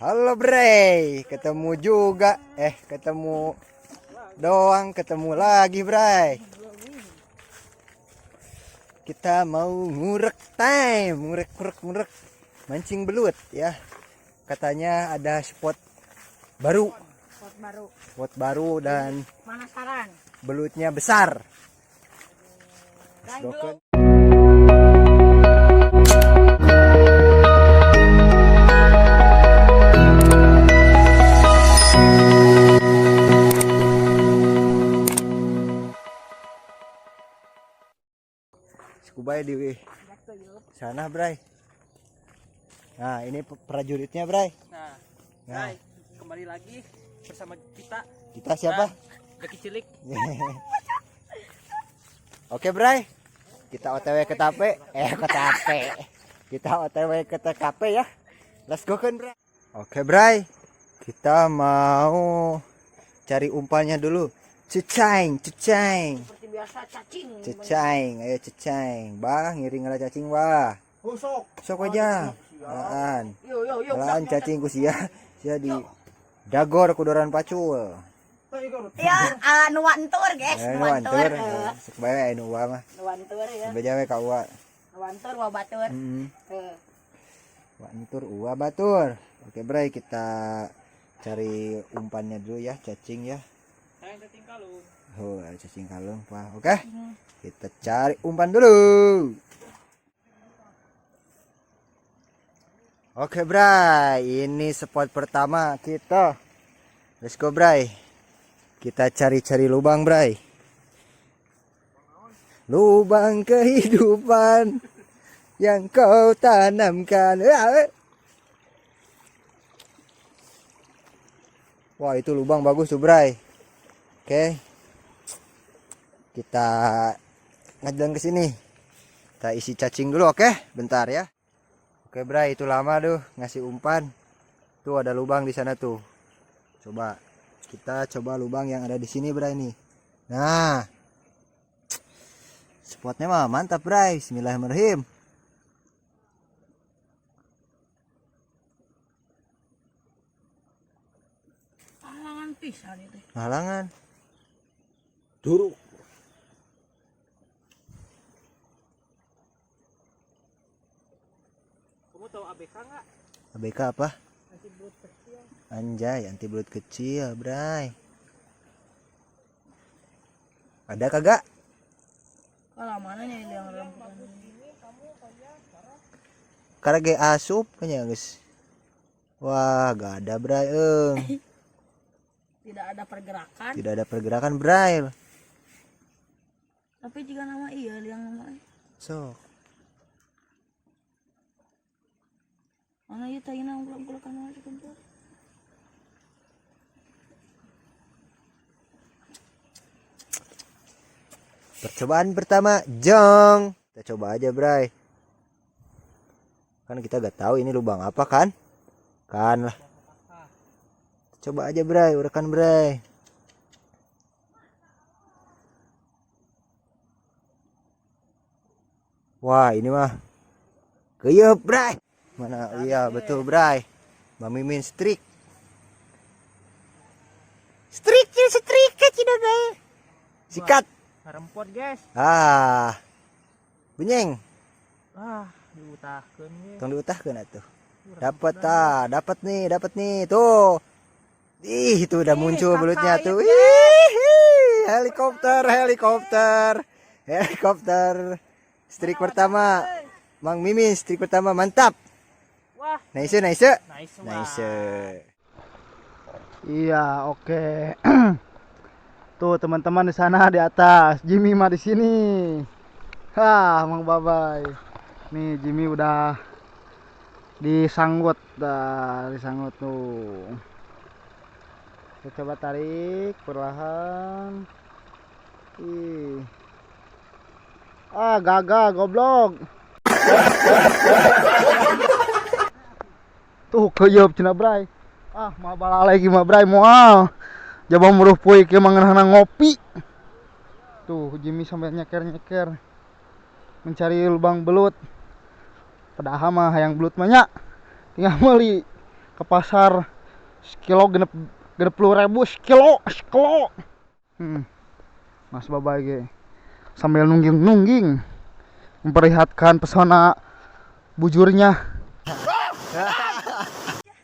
Halo Bray, ketemu juga. Ketemu doang, ketemu lagi Bray. Kita mau ngurek time, ngurek, mancing belut ya. Katanya ada spot baru. Spot baru. Spot baru dan penasaran. Belutnya besar. Dan Kubay di sana, Bray. Nah, ini prajuritnya, Bray. Nah, Bray, kembali lagi bersama kita. Kita siapa? Jaki Cilik. Oke, Bray. Kita OTW ke Tape. Ke Tape. Kita OTW ke TKP ya. Let's go kan, Bray. Oke, Bray. Kita mau cari umpannya dulu. Ceceng, ceceng. Seperti biasa cacing. Ceceng, ayo ceceng. Bah, ngiring ngala cacing, bah. Oh, sok. Sok aja. Alaan. Yo yo yo. Alaan cacing ku sia. Sia di dagor kudoran pacul. Ya, nu wantur, guys, nu wantur. Sok bae nu wa mah. Nu wantur ya. Beja we ka uwa. Nu wantur wa batur. Heeh. Wantur uwa batur. Oke, Bray, kita cari umpannya dulu ya, cacing ya. Cacing kalung. Oh, cacing kalung, Pak. Oke. Kita cari umpan dulu. Oke, Bray. Ini spot pertama kita. Let's go, Bray. Kita cari-cari lubang, Bray. Lubang kehidupan yang kau tanamkan. Wah, itu lubang bagus tuh, Bray. Oke. Kita ngajalan ke sini. Kita isi cacing dulu, oke? Bentar ya. Oke, Bray, itu lama tuh ngasih umpan. Tuh ada lubang di sana tuh. Coba kita coba lubang yang ada di sini, Bray nih. Nah. Spotnya mah mantap, Bray. Bismillahirrahmanirrahim. Halangan pisan itu. Halangan. Duruk. Kamu tahu ABK nggak? ABK apa? Anti belut kecil. Anjay, anti belut kecil, Bray. Ada kagak? Kalau mana nih yang rambutan? Karena ge asup kayaknya, guys. Wah, gak ada, Bray. Tidak ada pergerakan. Tidak ada pergerakan, Bray. Tapi jika nama iya yang nama. Sok. Mana ieu teh na ulah-ulakan wae kumpul. Percobaan pertama, jong. Kita coba aja, Bray. Kan kita gak tahu ini lubang apa kan? Kan lah. Coba aja, Bray, urekan, Bray. Wah, ini mah keyeup, Bray. Mana? Iya, betul, Bray. Mamimin strik. Strik, strik cina, Bray. Sikat. Ngarempot, guys. Ah. Benyeng. Ah, diutahkeun ge. Tong diutahkeun atuh. Dapat ah, dapat nih, dapat nih. Tuh. Ih, itu udah muncul belutnya tuh. Ih, helikopter, helikopter. Helikopter. Strik pertama. Mang Mimin, strik pertama mantap. Wah. Nice, nice. Nice. Nice. Iya, oke. Tuh teman-teman di sana di atas, Jimmy mah di sini. Hah, Mang Babay. Nih Jimmy udah disanggut, dah disanggut tuh. Kita coba tarik perlahan. Ih. Ah, gagal goblok. Tuh keyeup cenah, Bray. Ah, mau bala lagi mah, Bray, moal. Jaba muruh poe ke mangeunahna ngopi. Tuh Jimmy sampai nyeker-nyeker mencari lubang belut. Padahal mah hayang belut mah nya. Tinggal meuli Ke pasar sekilo 60.000 sekilo. Mas Babai ge sambil nungging-nungging memperlihatkan pesona bujurnya.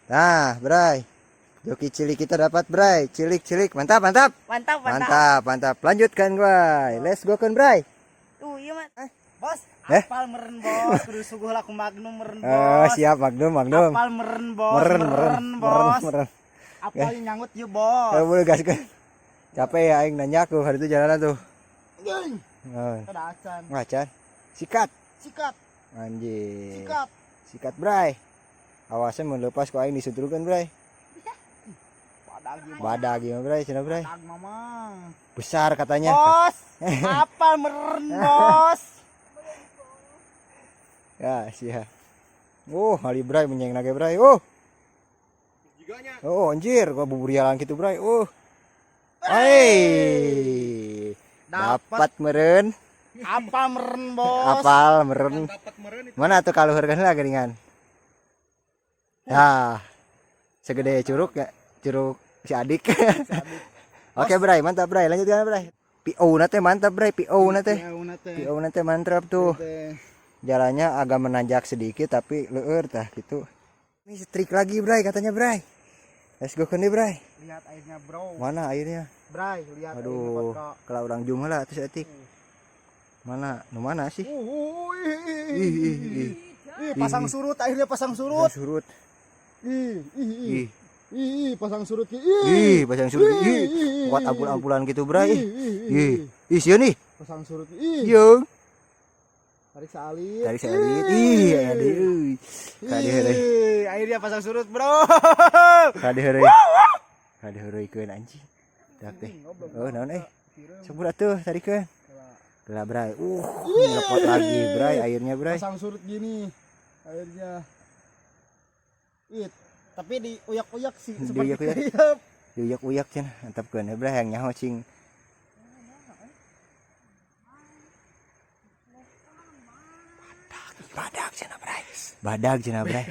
Nah, Bray. Joki cilik kita dapat, Bray. Cilik-cilik. Mantap, mantap. Mantap, mantap. Mantap, mantap. Lanjutkan, Bray. Let's go kan, Bray. Tuh, iya, Mas. Bos, Eh? apal meren bos, kudu suguh lah ku Magnum meren Oh, bos. siap Magnum, Magnum. Apal meren bos, Meren, meren, bos. meren, meren. Apal yang nyanggut ye bos. Ya boleh gas kan. Capek ya aing nanya aku hari itu jalanan tuh. Oh. Ada acan. Wah, Chan. Sikat. Sikat, Anjir. sikat. Sikat, Bray. Awasnya mau lepas kok aing disutrukan, Bray. Badag ieu mah. Badag ya, Bray, cenah, Bray. Badag mama. Besar katanya. Bos, apal meren bos. Ya, siap. Oh, hari Bray menyeng nage, Bray. Oh. Oh, anjir, gua bubur jalan gitu, Bray. Oh. Hai. Dapat meren. Apal meren bos. Apal meren. Mana tuh kalau harganya lah geringan? Ya. Segede curug ya, curug si adik. Oke, Bray, mantap, Bray. Lanjutkan, Bray. PO nate mantap, Bray. PO nate. PO nate mantap tuh. Jalannya agak menanjak sedikit tapi leur tah gitu. Ini strik lagi, Bray, katanya, Bray. Let's go ke nih, Bray. Lihat airnya, bro. Mana airnya? Bray, lihat Aduh, kalau orang jumlah lah terus etik. Mana? Nu mana sih? Ih, Ih, ih, ih. ih, pasang surut airnya, pasang surut. Pasang surut. Ih, ih, ih. Ih, Ih, ih, pasang surut ki. ih, pasang surut. Ih, Ih, ih, kuat ih, ampul-ampulan gitu, Bray. Ih, ih, Ih, ih, sieun nih. Pasang surut. Ih, Jeung. tarik salit. Tarik salit. Ih, aya deui. Kade heureuy. Ih, airnya pasang surut, bro. Kade heureuy. Kade heureuykeun anjing. Dak teh. Oh, naon euy? Sebut atuh tarikeun. Gelah, Bray. Lepot lagi, Bray, airnya, Bray. Pasang surut gini airnya. Ih, tapi di uyak-uyak sih seperti Diuyak-uyak. kriep. Diuyak-uyak cenah, antapkeun we, Bray, yang nyaho cing. Badag cenah, Bray. Badag cenah, Bray.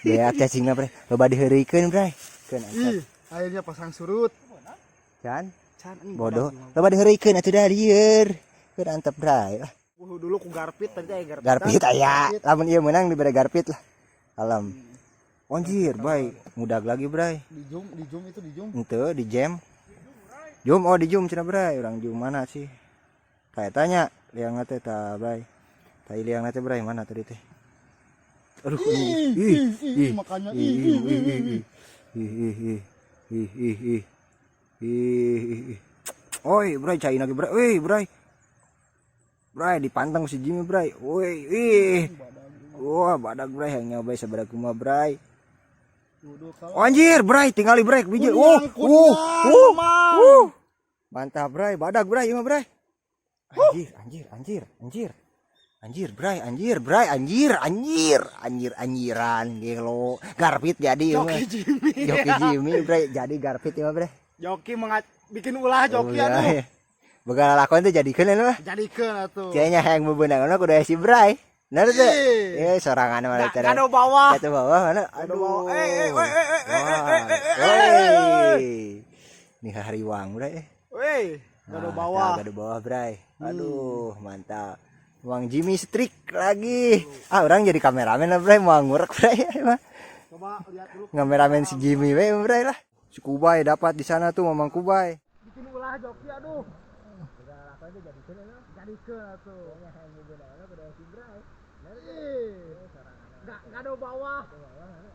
Beak cacingna, Bray. Loba diheureuykeun, Bray. Keun antap. Ih, airnya pasang surut. Can, Can, ini bodoh. badag mah. Loba diheureuykeun atuh da lieur. Keun antap, Bray. Lah, Dulu ku garpit tadi aya garpit. Garpit aya. Lamun ieu meunang dibere garpit lah. Alam. Anjir, Bray. Mudag lagi, Bray. Di zoom, di zoom itu di zoom. Ente di jam. Jum, oh di jum cenah, Bray. Urang jum mana sih? Kayak tanya liang teh ta, Bray. Tai liang teh, Bray, mana tadi teh? Aduh, Ih, ih, ih, ih, makanya ih, ih, ih, ih, ih, ih, ih. ih, ih, ih, ih, ih, ih, ih, ih, ih. Oi, Bray, cai lagi, Bray. Wih, Bray. Bray, dipantang si Jimmy, Bray. Woi, ih. Wah, badag, Bray, yang nyoba sebadak kumaha, Bray. Duduk kalau Oh, anjir, Bray, tinggali Bray, biji. Kunyang, kunyang, Mang. Mantap, Bray, badag, Bray, ieu mah, Bray. Anjir, anjir, anjir, anjir. Anjir, Bray, anjir, Bray, anjir, anjir, anjir, anjiran, gelo. Garpit jadi ieu mah. Joki Jimmy. Joki Jimmy, Bray, jadi garpit ieu mah, Bray. Joki bikin ulah joki Oh, aduh. iya. Begala lakon tuh jadikeun anu mah. Jadikeun atuh. Kayaknya hayang bebenangan mah kudu si Bray. Bener teu? Ih. Eh, sorangan mah cara. Kado bawah. Jatuh bawah mana? Aduh. bawah. Eh, eh, eh, eh, eh, eh, Wah. eh, eh, eh, Woi. Ini hariwang, Bray. Weh, kado Nah, bawah. Gado bawah, Bray. Aduh, mantap. Uang Jimmy streak lagi. Ah, orang jadi kameramen lah, Bray. Mau ngurek, Bray. Mah. Coba lihat dulu. Ngameramen si Jimmy we, Bray lah. Si Kubay dapat di sana tuh Mamang Kubay. Bikin ulah joki aduh. Jadikeun atuh. Ih. Nggak kado bawah.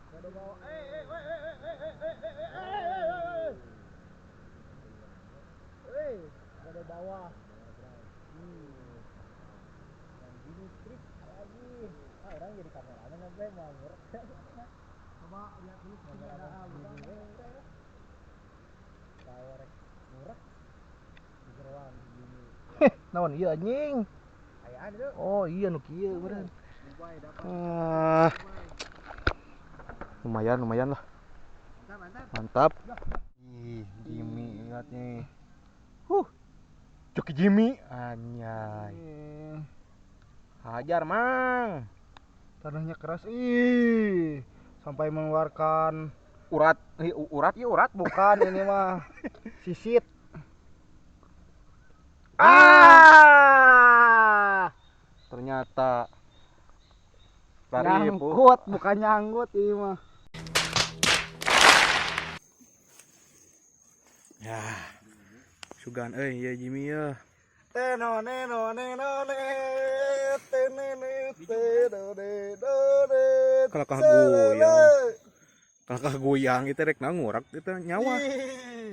Kado bawah. Eh, eh, eh, eh, eh, eh, eh, eh, eh, eh, eh, eh. Eh, kado bawah. Ah, orang jadi kameramen lah, Bray. Mau ngurek. Coba lihat dulu Naon ieu anjing? Oh iya nu kieu meureun. Ah. Lumayan, lumayan lah. Mantap. Ih, Jimmy lihat nih. Huh. Joki Jimmy anjay. Hajar, Mang. Tanahnya keras. Ih, sampai mengeluarkan Urat, urat ya urat bukan ini mah sisit. Ah! Ternyata nyangkut, bukan nyangkut ini mah. Ya. Sugan euy ya Jimmy ya. Teno neno neno ne tenene teno ne do ne. Kalakah goyang. Kalakah goyang itu rek ngurak itu nyawa. Ih,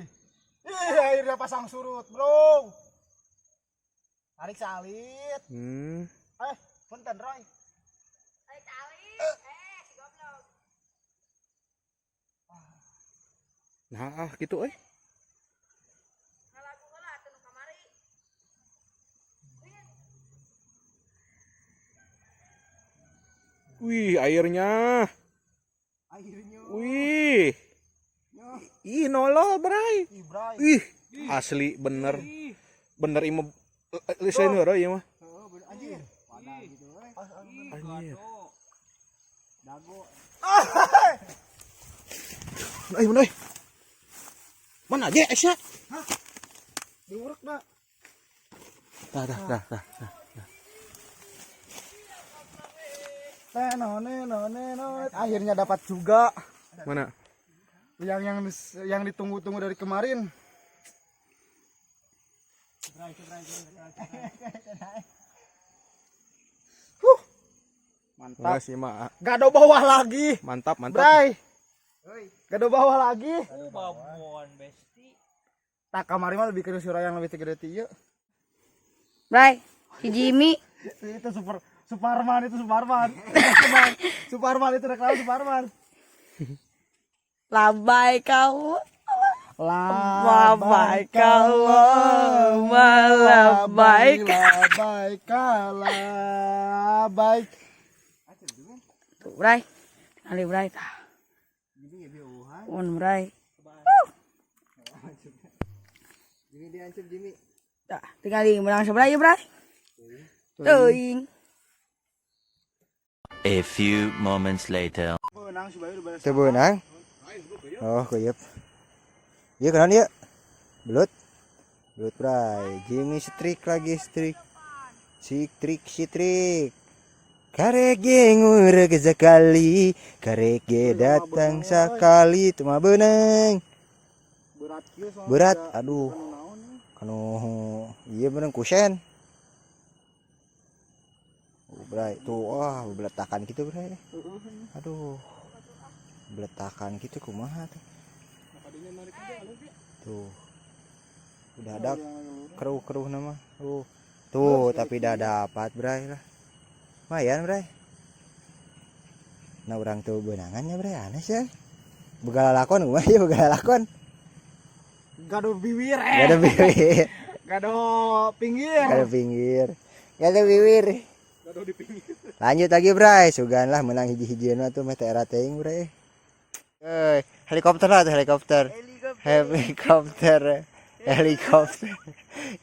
akhirnya pasang surut, Bro. Tarik salit. Punten Roy. Tarik salit. Si goblok. Nah, gitu euy. Ngalagu heula atuh nu kamari. Wih, airnya. Airnya. Wih. Ih, nolol, Bray. Ih, asli bener. Bener ieu lisen heureuy ieu mah. Anjir. Padahal gitu euy. Anjir. Dago. Euy, mana euy? Mana aja Esya? Hah? Diurek dah. Dah, dah, dah, dah. Neno neno neno. Akhirnya dapat juga. Mana? Yang ditunggu-tunggu dari kemarin. Huh. Mantap. Sih, ma. Gak ada bawah lagi. Mantap, mantap. Bray. Gak ada bawah lagi. Oh, babon besti. Tak kamari mah lebih ke surah yang lebih gede ti ieu. Bray, si Jimmy. Itu super Suparman itu Suparman. Suparman itu reklam Suparman. Labai kau. Labai kau, labai labai labai. Tuh, Bray. Ali Bray tah. Un Bray. Jimmy diancam Jimmy. Tah, tinggal menang sebelah ya, Bray. Teuing. A few moments later. Teu beunang. Oh, kuyeup. Ieu kunaon ieu? Belut. Belut, Bray. Jimmy strik lagi strik. Sitrik sitrik. Karege ngurek sekali, karege datang sekali, teu mah beunang. Berat kieu soalnya. Berat, aduh. Kanu ieu beunang kusen. Oh, Bray, tuh wah beletakan gitu, Bray. Aduh. Beletakan gitu kumaha tuh. Tuh. Udah ada keruh-keruh nama. Tuh, tapi udah dapat, Bray lah. Lumayan, Bray. Nah, orang tuh benangannya, Bray, aneh sih. Begala lakon kumaha ya begala lakon. Gado bibir. Gado bibir. Gado pinggir. Gado pinggir. Gado bibir. Lanjut lagi, Bray. Sugan lah menang hiji-hijian mah tuh meh teh era teuing, Bray. Euy, helikopter lah tuh helikopter. Helikopter. Helikopter.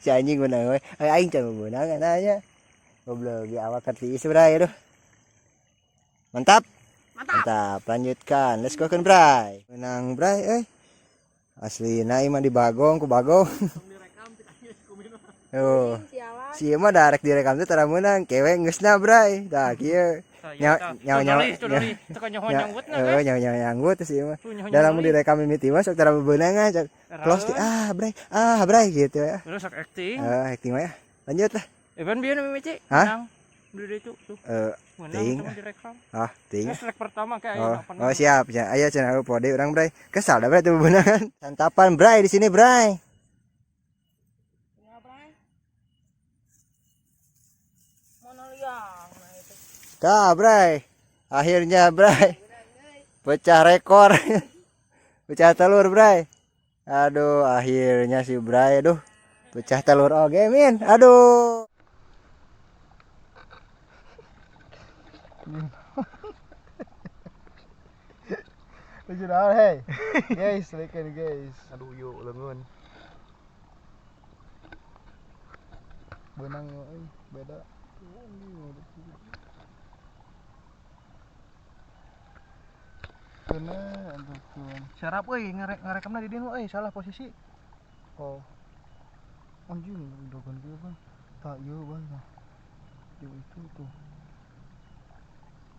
Si anjing menang we. Aing can meunang nanya. Goblok di awak kerti Bray aduh. Mantap. Mantap. Lanjutkan. Let's go kan, Bray. Menang, Bray euy. Aslina ieu mah dibagong ku bagong. Oh. Si ieu mah darek direkam teh tara meunang, kewe geusna, Bray. Tah kieu. Nyawa nyawa nyawa nyanggut si ieu mah. Dalam direkam mimiti mah sok tara beunangan sok close di ah, Bray. Ah, Bray gitu ya. Terus sok acting. Acting mah ya. Lanjut lah. Evan bieu mimiti. Hah? Menang itu tuh. Ting. Ah, ting. Strike pertama kayak oh, oh siap ya. Ayo cenah pode urang, Bray. Kesal dah, Bray teu beunangan. Santapan, Bray di sini, Bray. Tah, Bray. Akhirnya, Bray. Pecah rekor. Pecah telur, Bray. Aduh, akhirnya si Bray, aduh. Pecah telur oge, min. Aduh. Lucu dah, hey. Guys, lekin guys. Aduh, yuk leungeun. Benang euy, beda. Kena antukeun. Syarap euy ngarekamna di dieu euy salah posisi. Oh. Anjing dogan kieu bang. Tak ieu bang. Di itu tuh.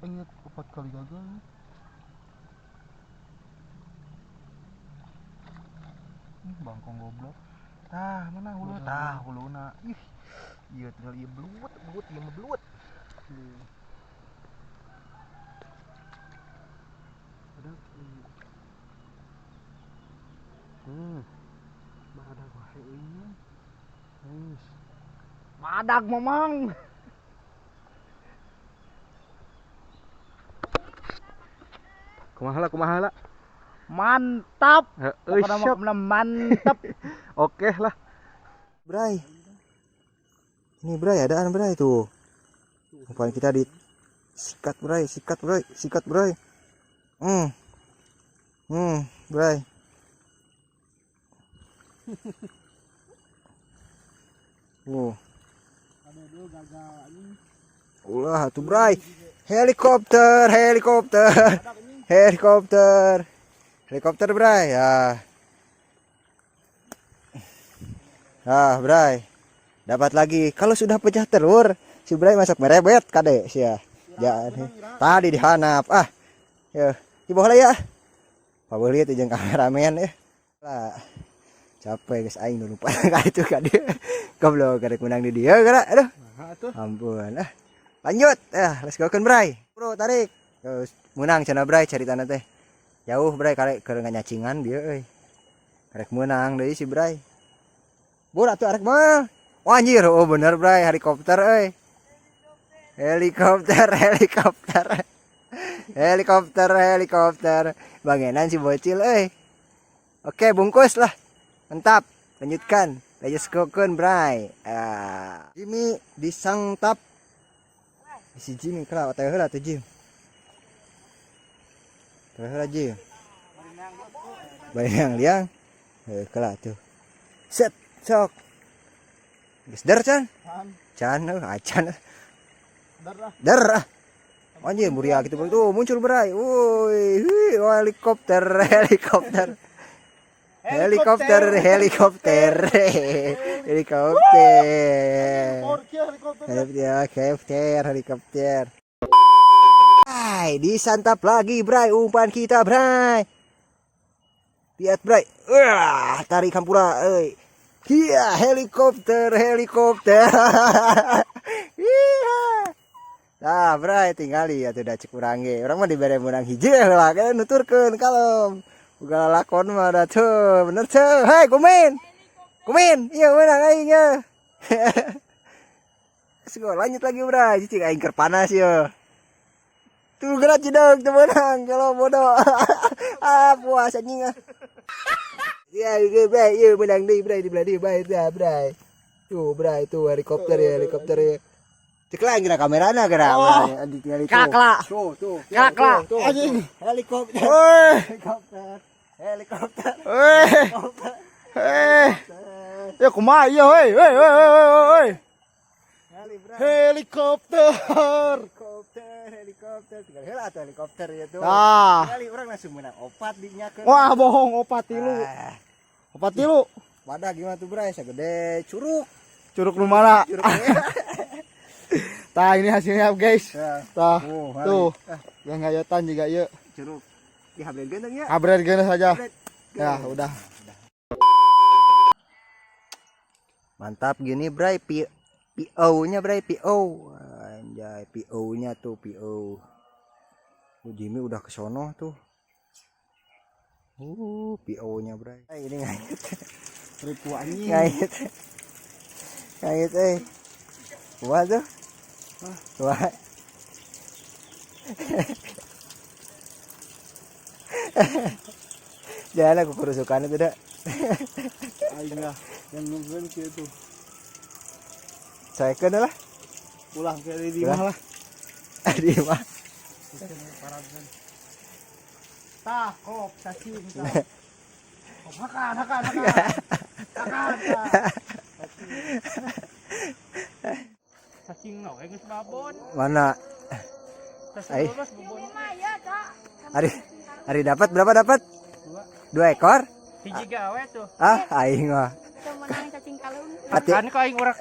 Ingat 4 kali gagal. Bangkong goblok. Tah, mana hulu? Tah, huluna. Ih. Ieu tinggal ieu belut, belut ieu mah belut. Badak wae euy. Geus. Badak mamang. Kumaha lah, kumaha lah. Mantap. Heeh, pokoknya mantap. Oke lah. Bray. Ini Bray, adaan Bray tuh. Umpan kita di sikat Bray, sikat Bray, sikat Bray. Bray. Wow. Ulah tuh Bray. Helikopter, helikopter. Helikopter. Helikopter Bray ya. Ah Bray. Dapat lagi. Kalau sudah pecah telur, si Bray masuk merebet kade sia. Ya, tadi dihanap. Ah. Ya, di bawah lah ya. Pak Beuli teh jeung kameramen ya. Lah. Capek guys aing nu lupa ka itu ka dieu. Goblok karek menang di dieu geura. Aduh. Ampun. Ah. Lanjut. Ah, let's go keun Bray. Bro, tarik. Terus menang cenah Bray caritana teh. Jauh Bray karek keur nganyacingan bieu euy. Karek menang deui si Bray. Bur atuh arek mah. Wah anjir, oh bener Bray, helikopter euy. Helikopter, helikopter. Helikopter, helikopter. Bangenan si bocil euy. Oke, bungkus lah. Mantap. Lanjutkan. Let's go keun Bray. Ah. Jimmy disantap. Si Jimmy kela teh heula tuh Jim. Teh heula Jim. Bayang liang. Heuh kela tuh. Set sok. Geus der can? Can euy acan. Der ah. Anjir muria gitu tuh muncul Bray. Woi, helikopter, helikopter. Helikopter, helikopter. Helikopter. Helikopter, helikopter. Bray, disantap lagi Bray umpan kita Bray. Lihat Bray. Wah, tarik hampura euy. Iya, helikopter, helikopter. Iya. Nah, Bray tinggal ya tuh cek urang ge. Urang mah dibere menang hiji heula kan nuturkeun kalem. Uga lakon mah da tuh, bener tuh. Hei, kumin. Kumin, iya menang aing ya. Let's go, lanjut lagi Bray. Cicing aing keur panas yo. Tuh gerak cidog teu menang kalau bodoh. Ah, puas anjing ah. Ya, Bray, iya menang deui Bray di belah dieu bae tah Bray. Tuh Bray, tuh helikopter ya, helikopter ya. Cek lah gerak kamerana gerak. Oh. Kelak. Tuh, tuh. Kelak. Anjing. Helikopter. Helikopter. Helikopter. Eh. Ya kumaha ieu heuy, heuy, heuy, heuy. Helikopter. Helikopter, helikopter. Tinggal heula atuh helikopter ya tuh. Tah. Kali urang langsung menang opat dinyakeun. Wah, bohong opat tilu. Ah. Opat tilu. Wadah gimana tuh Bray? Sagede curug. Curug nu mana? Curug. Tah ini hasilnya guys. Ya. Tah. Oh, tuh. Yang ngayotan juga ieu. Curug. Dihabreun ya. Habreun saja. Ya, udah. Mantap gini Bray, PO-nya Bray, PO. Anjay, PO-nya tuh PO. Jimmy udah ke sono tuh. PO-nya Bray. Ini ngait. Ripu anjing. Ngait. Ngait euy. Wah tuh. Wah. Jangan aku kerusukan itu dah. Aing lah yang nungguin gitu. Saya kena lah. Pulang ke di imah lah. Di imah. Tah, kop cacing tah. Kop hakan, hakan, hakan. Hakan. Cacing no, geus babon. Mana? Cacing babon. Ari Ari dapat berapa dapat? Dua ekor? Hiji gawe tuh. Ah, aing mah. Menang cacing kalung. Pati Kan kok aing urak.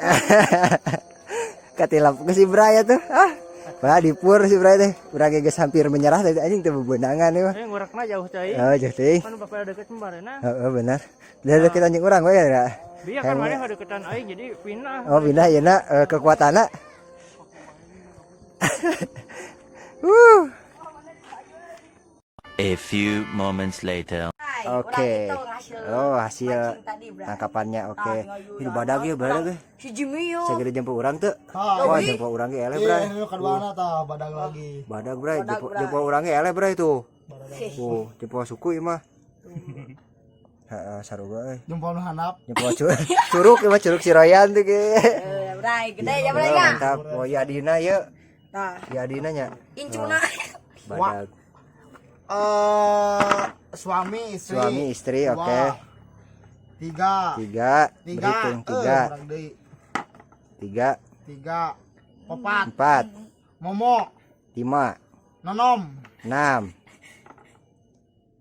katilap ke si Bray tuh. Ah. Wah, dipur si Bray teh. Urang ge geus hampir menyerah tadi, anjing teu bebenangan ieu mah. Aing urakna jauh cai. Oh, jauh teuing. Kan bapak deket kemarin. Heeh, benar. Udah deket anjing urang we ya. Biar kan mana deketan aing jadi pindah. Oh, pindah ya nak kekuatanna. A few moments later. Oke. Oh, hasil mancing tadi, Bray. Tangkapannya oke. Nah, tinggal Ini badag ya, badag ya. Si Jimmy yo. Segede jempol urang tuh. Wah, jempol urang ge eleh, Bray. Iya, kaduana tah badag lagi. Badag, Bray. Badag, Jempol Bray. jempol urang ge eleh, Bray tuh. Tuh, jempol suku ieu mah. Heeh, sarua euy. Jempol nu handap. Jempol curug ieu mah, curug Siroyan tuh ge. Eh, Bray, gede ya, Bray Oh, ya. mantap. Oh, ya adina ye. Nah, Ya adina nya. incuna. Badag. Suami istri. Suami istri, Dua. oke. Tiga. Tiga, Tiga. berhitung tiga, Urang deui. tiga, Tiga. Opat. empat, Momo. lima, Nonom. enam,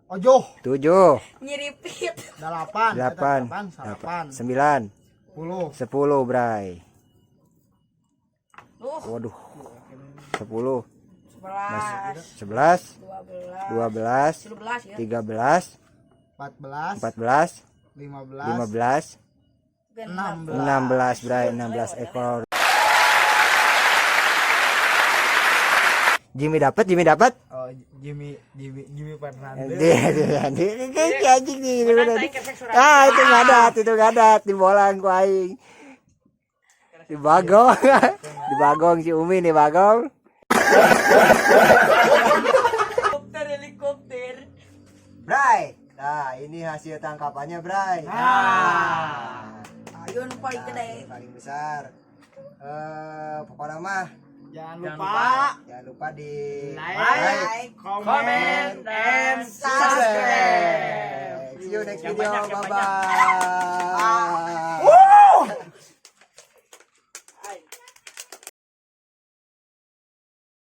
Ojoh. tujuh, Nyiripit. Delapan. delapan, Delapan. Salapan. sembilan, 10. 10, Bray. Waduh. 10, 11, 11, 12, 12, 13 ya. 13, 14. 14, 15. 15, 16. 16, Bray, 16 ekor. Jimmy dapat, Jimmy dapat. Oh, Jimmy Jimmy Jimmy Fernandez. Dia, dia, dia, dia, anjing nih, ini bener. Ah, itu ngadat, itu ngadat, dibolang ku aing. Dibagong, dibagong si Umi nih bagong. Helikopter, helikopter. Bray, nah ini hasil tangkapannya, Bray. Nah, Ayo nu paling gede. ini paling besar. Pokoknya mah Jangan lupa jangan lupa di Like, Comment and subscribe. See you next Yang video. banyak, yang Bye bye.